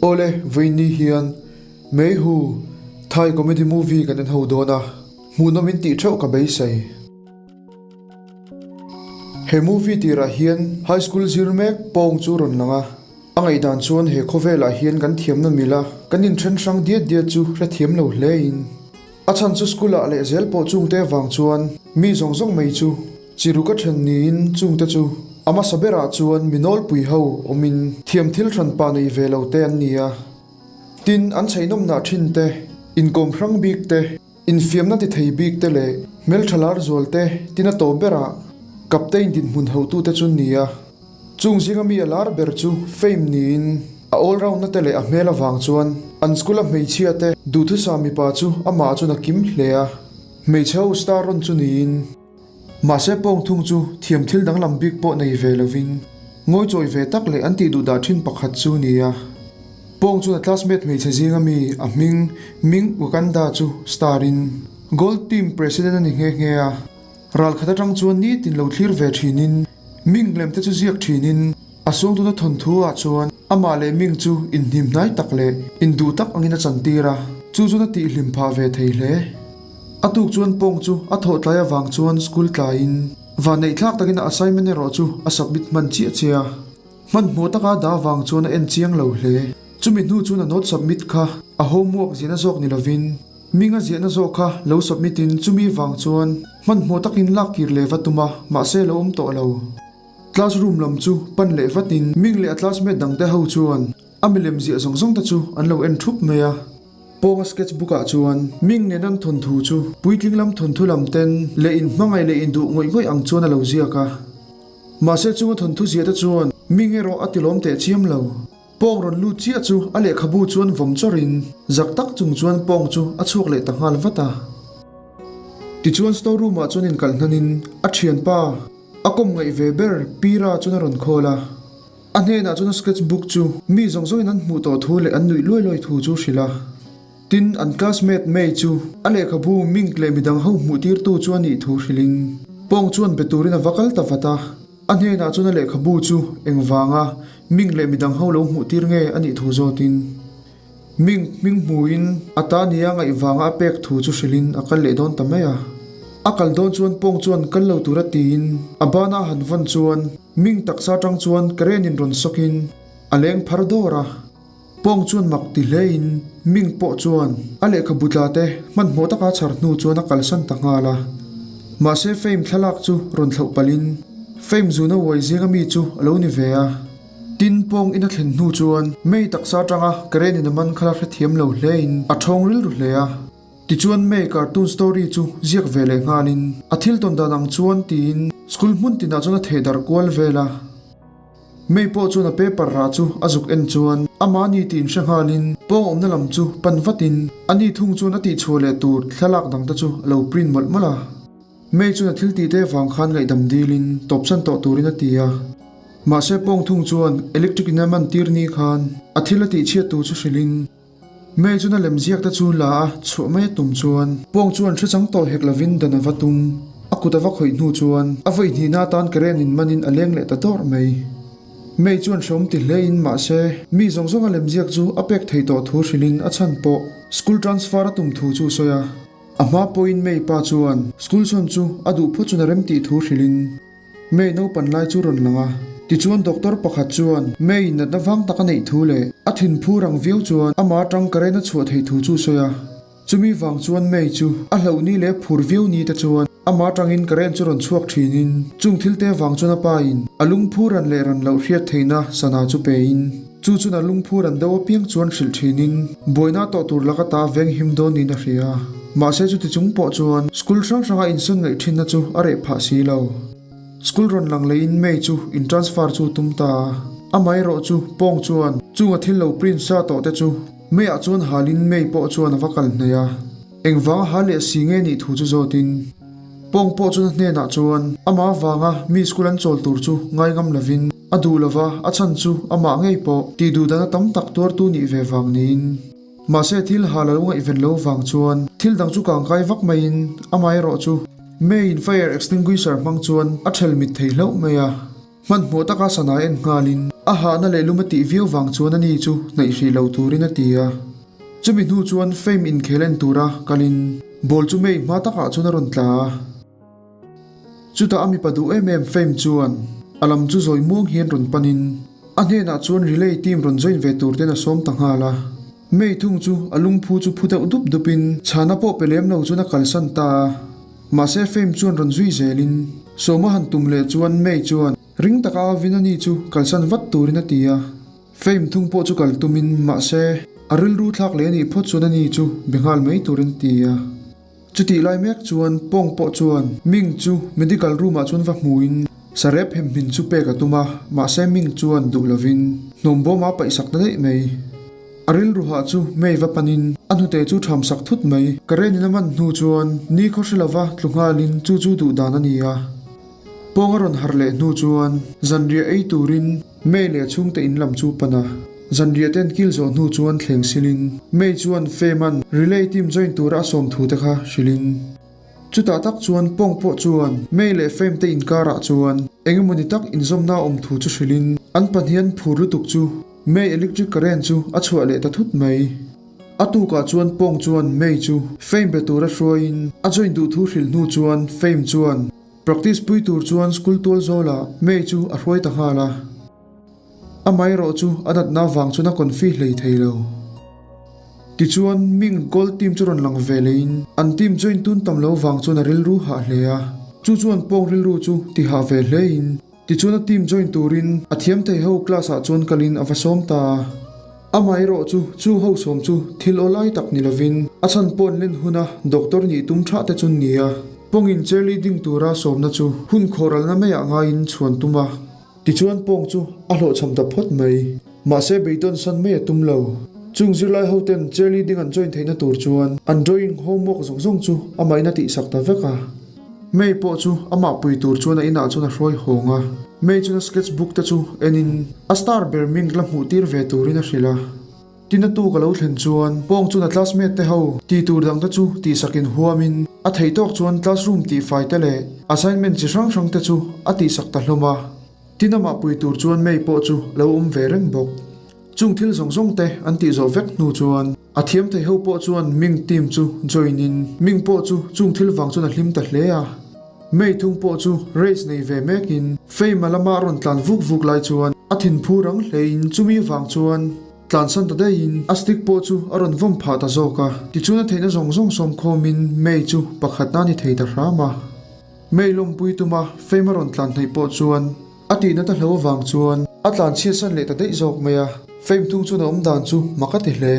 Awle, vawiin ni hian Mei Hu, Thai comedy movie kan en ho dawn a, hmuhnawm in tih theuh ka beisei. He movie tirah hian high school zir mek pawng chu rawn lang a, a ngaihdan chuan he khawvelah hian kan thiamna mila kan inthen hrang diat diat chu hrethiam lo hle in a chhan chu school ah leh zel pawh chungte avang chuan mi zawng zawng mai chu chiru ka then niin chungte chu a hmasa berah chuan mi nawlpui ho awmin thiam thil hran pa nei ve lo te an ni a, tin an chheihnawmnah thin te, inkawm hrang bik te. Infiamna ti thei bik te leh hmeltha lar zual te tin a tawp berah Captain dinhmun hotute chu ni a. Chung zinga mi a lar ber chu Fame niin a all round na te leh a hmel avang chuan an school a hmeichhia te duhthusam mipa chu amah chuan a kim hle a. Hmeichhe ho star rawn chu niin. Mahse pawng thung chu thiam thil danglam bik pawh nei ve lovin ngawichawi ve tak leh an tih duh dah thin pakhat chu ni a. Pawng chuan a classmate hmeichhe zinga mi a hming Ming Wakanda chu star in Gold Team President a ni nghe nghe a. Ral khat atang chuan nitin lo thlir ve thinin Ming lem te chu ziak thinin a suangtuna thawnthu ah chuan amah leh Ming chu inhnim hnai tak leh induh tak angin a chantir a, chu chuan a tihhlim phah ve thei hle. A tuk chuan pawng chu a thawh tlai avang chuan school tlaiin vanneih thlak takin a assignment erawh chu a submit hman chiah chiah a. Hmanhmawh taka dah avang chuan a en chiang lo hle. Chumi hnu chuan a note submit kha a homework ziahna zawk ni lovin Minga ziahna zawk kha lo submit in chumi vang chuan hmanhmawh takin lak kir leh va tum a, mahse lo awm tawh lo. Classroom lam chu pan leh vatin Ming leh a classmate dangte ho chuan a milem ziah zawng zawng te chu an lo en thup mai a. Pawnga sketch book ah chuan Ming nen an thawnthu chu puitling lam thawnthu lam ten leh in hmangaih leh induh ngawih ngawih ang chuan a lo ziak a. Mahse chunga thawnthu ziah te chuan Ming erawh a tilawm teh chiam lo. Pawng rawn lut chiah chu a lehkhabu chuan vawm chawrin zak tak chung chuan Pawng chu a chhuak leh ta nghal vat a. Tichuan store room ah chuan inkalh hnanin a thianpa a kawm ngaih ve ber Pira chuan a rawn call a. A hnenah chuan a sketch book chu mi zawng zawngin an hmuh tawh thu leh an nuih luai luai thu chu hrilh a. Tin, an classmate May chu a lehkhabu Mink leh midang ho hmuh tirtu chu a nih thu hrilhin Pawng chuan be turin a va kal ta vat a. A hnenah chuan a lehkhabu chu engvanga Mink leh midang ho lo hmuh tir nge a nih thu zawtin Mink hming hmuhin a ta nia ngaih vanga a pek thu chu hrilhin a kal leh dawn ta mai a. A kal dawn chuan Pawng chuan kal lo tura tiin a bana a han vawn chuan Ming taksa atang chuan Karen in rawn sawkin a leng phar dawr a. Pawng chuan mak ti hlein Ming pawh chuan a lehkhabu tla te hmanhmawh taka chhar hnu chuan a kalsan ta nghal a. Mahse Fame thlalak chu rawn thlauh palhin Fame zuna uai zinga mi chu a lo ni ve a. Tin, pawng in a thlen hnu chuan May taksa atanga Karen in a man khala hrethiam lo hlein a thawng rilru hle a. Tichuan May cartoon story chu ziak ve leh nghalin a thil tawn dan ang chuan tiin school hmun tinah chuan a theh darh kual vel a. May pawh chuan a paper rah chu a zuk en chuan amahni tih inhre nghalin pawng awmna lam chu pan vatin ani thung chuan a tihchhuah leh tur thlalak dangte chu a lo print mawlh mawlh a. May chuan a thil tih te vang khan ngaihdam dilin tawpsan tawh turin a ti a. Mahse pawng thung chuan electric in a man tir ni khan a thil a tihchhiat tur chu hrilhin May chuan a lem ziak te chu la a chhuah mai a tum chuan pawng chuan hre chang tawh hek lovin dan a va tum. A kut a va khawih hnu chuan a vawi hnihna atan Karen in manin a leng leh ta dawrh mai. May chuan hreawm ti hlein mahse mi zawng zawng a lem ziak chu a pek thei tawh thu hrilhin a chhan pawh school transfer a tum thu chu a sawi a. A hma pawhin May pa chuan school sawn chu a duh phawt chuan a rem tih thu hrilhin May naupan lai chu rawn lang a. Tichuan doctor pakhat chuan May natna vang tak a neih thu leh a thinphu rang viau chuan amah atang current a chhuah theih thu chu sawi a. Chumi vang chuan May chu a hlauh ni leh phur viau ni te chuan amah atangin current chu rawn chhuak thinin chung thil te vang chuan a pa in a lungphu ran leh ran loh hriat theihna sana chu pe in chu chuan a lungphu ran deuh apiang chuan hrilh thinin buaina tawh tur laka ta veng him dawn niin a hria. Mahse chuti chung pawh chuan school hrang hranga insawn ngaih thinna chu a reh phah si lo. School rawn lang leiin May chu in transfer chu tum ta a, amaherawh chu Pawng chuan chunga thil lo print sa tawh te chu May ah chuan halin May pawh chuan a va kal hnaih a, engvanga hal leh si nge nih thu chu zawtin Pawng pawh chuan a hnenah chuan amah avanga mi school an chawl tur chu ngai ngam lovin a duh lova a chhan chu amah ngei pawh tih duh dana tam tak tuartu nih ve vang niin Mahse thil hal a lo ngaihven lo vang chuan thil dang chu kangkai vak maiin amaherawh chu May in fire extinguisher hmang chuan a ṭhel mit thei hlauh mai a. Hmanhmawh taka sana en nghalin a hahna leh lum a tih viau vang chuan ani chu hnaih hrih lo turin a ti a. Chumi hnu chuan Fame inkhel en tura kalin ball chu May hma takah chuan a rawn tla a. Chutah a mipa duh em em Fame chuan a lam chu zawi muang hian rawn panin a hnenah chuan relay team rawn join ve tur ten a sawm ta nghal a. May thung chu a lungphu chu phu deuh dup dupin chhana pawh pe lem lo chuan a kalsan ta a. Mahse Fame chuan rawn zui zelin sawma han tum leh chuan May chuan ring taka a vin a ni chu kalsan vat turin a ti a. Fame thung pawh chu kal tumin mahse a rilru thlak leh a nih phawt chuan a ni chu be nghal mai turin a ti a. Chutih lai mek chuan Pawng pawh chuan Ming chu medical room ah chuan va hmuin sarep hemhmin chu pek a tum a, mahse Ming chuan duh lovin hnawmbawm a paihsak ta daih mai. A rilru hah chu May va panin a hnute chu tham sak thut mai. Karen in a man hnu chuan ni khaw hre lova tlu nghalin chu chu duh dan a ni a. Pawng a rawn harh leh hnu chuan zanriah ei turin May leh chhungte in lam chu pan a. Zanriah te an kil zawh hnu chuan thleng silin May chuan Fema'n relay team join tura a sawm thu te kha hrilhin chutah tak chuan Pawng pawh chuan May leh Fame te inkarah chuan eng emawni tak inzawmna a awm thu chu hrilhin an pahnihan phur lutuk chu May electric current chu a chhuah leh ta thut mai. A tukah chuan Pawng chuan May chu Fame be tura hruaiin a join duh thu hrilh hnu chuan Fame chuan Practice pui tur chuan school tual zawlah May chu a hruai ta nghal a. Amaherawh chu a natna vang chuan a confi hlei thei lo. Tichuan Ming goal team chu rawn lang ve leiin an team join tun tam lo vang chuan a rilru hah hle a. Chu chuan Pawng rilru chu ti hah ve hlein tichuan a team join turin a thiam thei ho class ah chuan kalin a va sawm ta a. Amaherawh chu chu ho sawm chu thil aw lai tak ni lovin a chhan pawn len huna doctor nih tum thah te chun ni a. Pawngin cheerleading tura sawmna chu hun khawhralna maiah ngaiin chhuan tum a. Tichuan pawng chu a hlawhchham ta phawt mai. Mahse beidawn san mai a tum lo. Chung zirlai hoten cheerleading an join theihna tur chuan an drawing homework zawng zawng chu amahin a tihsak ta vek a. May pawh chu amah pui tur chuan a inah chuan a hruai hawng a. May chuan a sketch book te chu enin a star ber ming la hmuh tir ve turin a hrilh a. Tin a tuk a lo thlen chuan Pawng chuan a classmate te ho tih tur dang te chu tihsakin huamin a theih tawk chuan classroom tihfai te leh assignment chi hrang hrang te chu a tihsak ta hlawm a. Tin amah pui tur chuan May pawh chu lo awm ve reng bawk. Chung thil zawng zawng te an tih zawh vek hnu chuan a thiam thei ho pawh chuan Ming team chu join in Ming pawh chu chung thil vang chuan a hlim ta hle a. May thung pawh chu race nei ve mek in Fame a lama a rawn tlan vuk vuk lai chuan a thinphu rang hle in chumi vang chuan tlansan ta daih in a stick pawh chu a rawn vawm phah ta zawk a. Tichuan a theihna zawng zawng sawm khawm in May chu pakhatna a ni thei ta hram a. May lawmpui tuma Fame a rawn tlan hnaih pawh chuan A tihna ta hlo avang chuan a tlan chhiatsan leh ta daih zawk mai a, Fame thung chuan a awm dan chu mak a ti hle.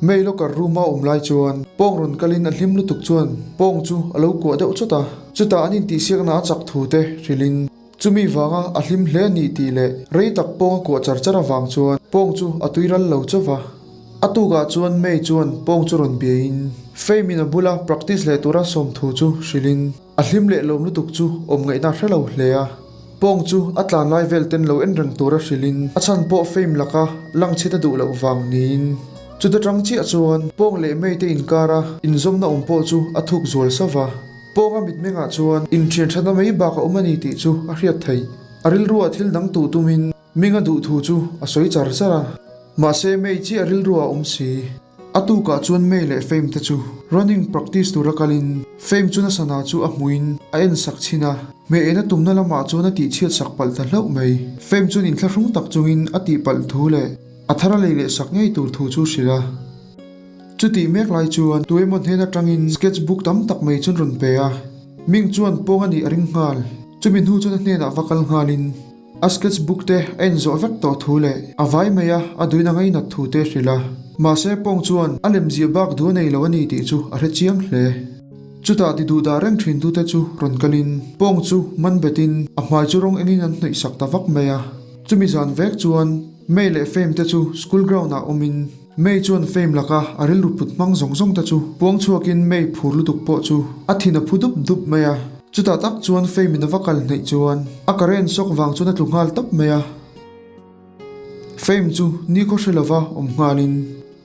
May locker room a awm lai chuan Pawng rawn kalin a hlim lutuk chuan Pawng chu a lo kuah deuh chawt a, chutah an intihsiakna a chak thu te hrilhin chumi vanga a hlim hle a nih tih leh rei tak Pawng a kuah char char avang chuan Pawng chu a tui ral lo chauh va. A tukah chuan May chuan Pawng chu rawn biain Fame in a bula practice leh tura sawm thu chu hrilhin A hlim leh lawm lutuk chu awm ngaihna hre lo hle a. Pawng chu a tlan lai vel ten lo en reng tura hrilhin a chhan pawh Fame laka lang chhit a duh loh vang niin. Chuta tang chiah chuan Pawng leh May te inkara inzawmna awm pawh chu a thuk zual sauh va. Pawnga mitmengah chuan inthian thatna mai bak a awm a ni tih chu a hriat theih. A rilruah thil dang tuh tumin Ming a duh thu chu a sawi char char a. Mahse May chiah rilruah a awm si. A tukah chuan May leh Fame te chu running practice tura kalin Fame chuan a sana chu a hmuin a en sak chhin a, hmeh ena tumna lamah chuan a tihchhiat sak palh ta hlauh mai. Fame chuan inthlahrung tak chungin a tihpalh thu leh a thar a lei leh sak ngei tur thu chu hrilh a. Chutih mek lai chuan tuemaw hnen atangin sketch book tam tak mai chuan rawn pe a, Ming chuan pawng a nih a ring nghal. Chumi hnu chuan a hnenah va kal nghalin. A sketch book te a inzawh vek tawh thu leh a vai mai a, a duin a ngainat thu te hrilh a. Mahse Pawng chuan a lemziah bak duh a nei lo a ni tih chu a hre chiang hle. Chutah ti duh dah reng thin tute chu rawn kalin Pawng chu man betin a hmai chu rawng engin an hnawih sak ta vak mai a. Chumi zan vek chuan May leh Fame te chu school ground ah awmin May chuan Fame laka a rilru put hmang zawng zawng te chu puang chhuakin May phur lutuk pawh chu a thin a phu dup dup mai a. Chutah tak chuan Fame in a va kal hneih chuan a current shock vang chuan a tlu nghal tawp mai a. Fame chu nikhaw hre lova awm nghalin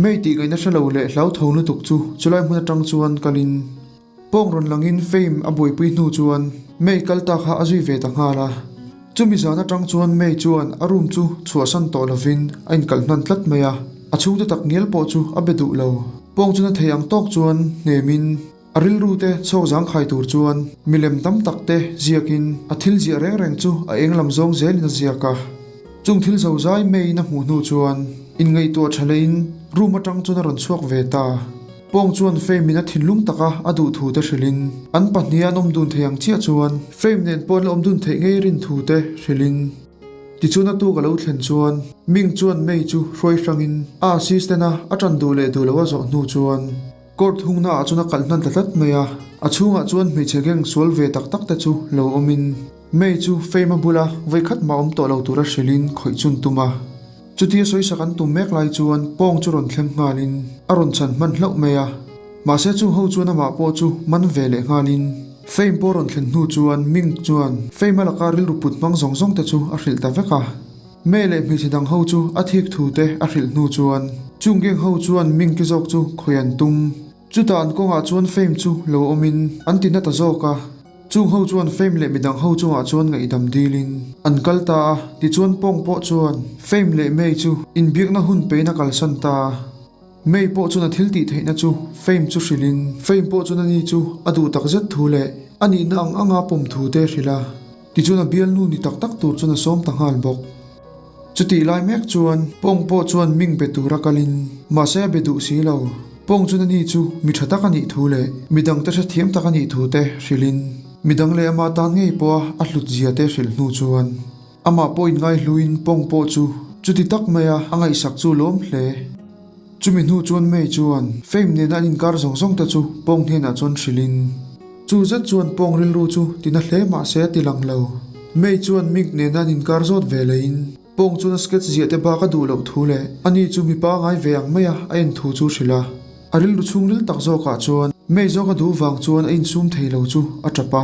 May tih ngaihna hre lo leh hlauthawng lutuk chu chulai hmun atang chuan kalin pawng rawn langin Fame a buaipui hnu chuan May kal ta kha a zui ve ta nghal a. Chumi zan atang chuan May chuan a room chu chhuahsan tawh lovin a inkalh hnan tlat mai a, a chhungte tak ngial pawh chu a be duh lo. Pawng chuna thei ang tawk chuan hnemin a rilru te chhawk zangkhai tur chuan milem tam tak te ziakin a thil ziah reng reng chu a eng lam zawng zelin a ziak a. Chung thil zo zai May-in a hmuh hnu chuan inngaihtuah tha lehin room atang chuan a rawn chhuak ve ta. Pawng chuan Fame-in a thinlung taka a duh thu te hrilhin an pahniha an awm dun thei ang chiah chuan Fame nen pawh an la awm dun theih ngei rin thu te hrilhin tichuan a tuk a lo thlen chuan Ming chuan May chu hruai hrangin a assistant a a tan duh leh duh lo a zawh hnu chuan court hungna ah chuan a kalh hnan ta tlat mai a, a chhungah chuan hmeichhe gang sual ve tak tak te chu lo awmin May chu Fame a bula vawikhat mah awm tawh lo tura hrilhin khawih chun tum a. Chutia sawisak an tum mek lai chuan pawng chu rawn thleng nghalin a rawn chhan hman hlauh mai a. Mahse chung ho chuan amah pawh chu man ve leh nghalin Fame pawh rawn thlen hnu chuan Ming chuan Fame a laka rilru put hmang zawng zawng te chu a hrilh ta vek a. Mei leh hmeichhe dang ho chu a thik thu te a hrilh hnu chuan chung gang ho chuan Ming ki zawk chu khawi an tum. Chutah an kawngah chuan Fame chu lo awmin an ti na ta zawk a. Chung ho chuan Fame leh midang ho chungah chuan ngaihdam dilin an kal ta a, tichuan Pawng pawh chuan Fame leh May chu inbiakna hun pein a kalsan ta a. May pawh chuan a thil tih theihna chu Fame chu hrilhin Fame pawh chuan ani chu a duh tak zet thu leh a nihna ang anga pawm thu te hrilh a, tichuan a bialnu ni tak tak tur chuan a sawm ta nghal bawk. Chutih lai mek chuan Pawng pawh chuan ming be tura kalin mahse a be duh si lo. Pawng chuan ani chu mi tha tak a nih thu leh mi dangte hrethiam tak a nih thu te hrilhin mi dang leh amah tan ngei pawha a hlut zia te hrilh hnu chuan amah pawh inngaihluin Pawng pawh chu chuti tak maia a ngaihsak chu lawm hle. Chumi hnu chuan May chuan Fame nena an inkar zawng zawng te chu Pawng hnenah chuan hrilhin chu zet chuan Pawng rilru chu tina hle mah se a ti lang lo. May chuan Mink nena an inkar zawt ve leiin Pawng chuan a sketch ziah te bak a duh loh thu leh ani chu mipa ngai ve ang maia a en thu chu hrilh a. A rilru chhungril tak zawkah chuan May zawk a duh vang chuan a insum thei lo chu a tap a.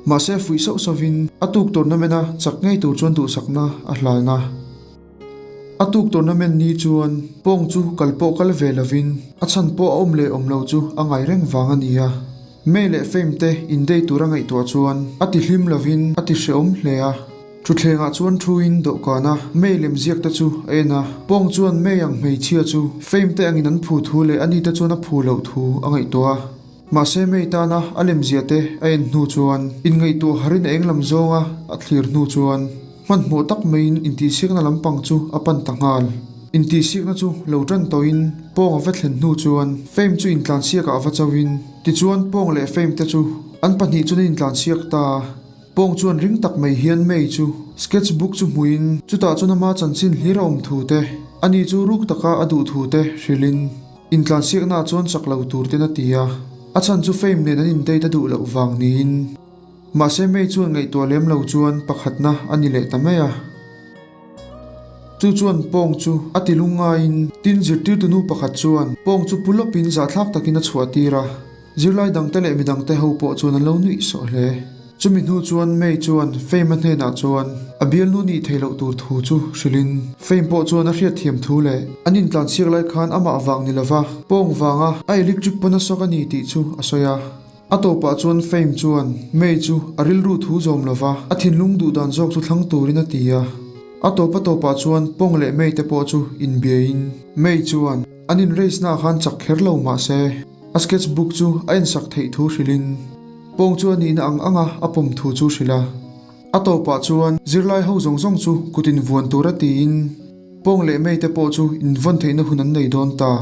Mahse fuih sauh sauhin a tuk tournament a chak ngei tur chuan duhsakna a hlan a. A tuk tournament ni chuan Pawng chu kal pawh kal ve lovin a chhan pawh a awm leh awm lo chu a ngai reng vang a ni a. May leh Fame te indei tura ngaihtuah chuan a ti hlim lovin a ti hrehawm hle a. Thutthlengah chuan thuin dawhkana May lem ziak te chu a en a. Pawng chuan May ang hmeichhia chu Fame te angin an phu thu leh ani te chuan a phu loh thu a ngaihtuah a. Mahse May tana a lemziah te a en hnu chuan inngaihtuah harin a eng lam zawnga a thlir hnu chuan hmanhmawh tak maiin intihsiakna lampang chu a pan ta nghal. Intihsiakna chu lo tan tawhin Pawng a va thlen hnu chuan Fame chu intlansiakah a va chauhin tichuan Pawng leh Fame te chu an pahnih chuan an intlansiak ta a. Pawng chuan ring tak mai hian May chu sketch book chu hmuhin chutah chuan ama chanchin hlir a awm thu te, ani chu ruk taka a duh thu te hrilhin Intlansiaknaah chuan chak lo tur ten a ti a, a chhan chu Fame nen an indate a duh loh vang niin. Mahse May chuan ngaihtuah lem lo chuan pakhatna a ni leh ta mai a. Chu chuan Pawng chu a ti lungngaiin tin zirtirtu nu pakhat chuan Pawng chu pu lawpin zahthlak takin a chhuah tir a, zirlai dangte leh midangte ho pawh chuan an lo nuih sawh hle. Chumi hnu chuan May chuan Fame-a hnenah chuan a bialnu nih theih loh tur thu chu hrilhin Fame pawh chuan a hriatthiam thu leh an intlansiak lai khan amah vang ni lova pawng vanga a electric pawn a sawk a ni tih chu a sawi a. A tawpah chuan Fame chuan May chu a rilru thu zawm lova a thinlung duh dan zawk chu thlang turin a ti a. A tawp a tawpah chuan Pawng leh May te pawh chu inbiain May chuan an in race naah khan chak kher lo mah se a sketch book chu a ensak theih thu hrilhin Pawng chu a nihna ang anga a pawm thu chu hrilh a. A tawpah chuan zirlai ho zawng zawng chu kut invuan tura tiin Pawng leh May te pawh chu invawn theihna hun an nei dawn ta.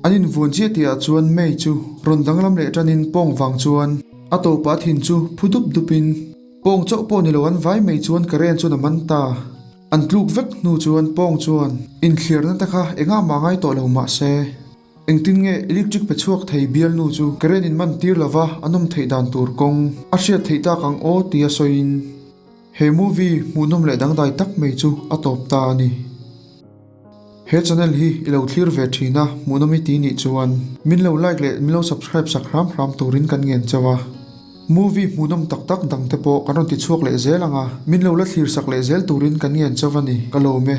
An invuan chiah tihah chuan May chu rawn danglam leh tanin Pawng vang chuan a tawpah thin chu phu dup dupin Pawng chauh pawh ni lo an vai mai chuan current chuan a man ta. An tluk vek hnu chuan Pawng chuan inthliarna te kha engah mah ngai tawh lo mah se. Engtin nge electric pe chhuak thei bialnu chu current in man tir lova an awm theih dan tur kawng a hriat theih tak ang aw tia sawiin he movie hmuhnawm leh dangdai tak mai chu a tawp ta a ni. He channel hi i lo thlir ve thin a hmuhnawm i ti nih chuan min lo like leh min lo subscribe sak hram hram turin kan ngen chauh a. Movie hmuhnawm tak tak dang te pawh kan rawn ti chhuak leh zel ang a, min lo la thlir sak leh zel turin kan ngen chauh a ni. Ka lawm e.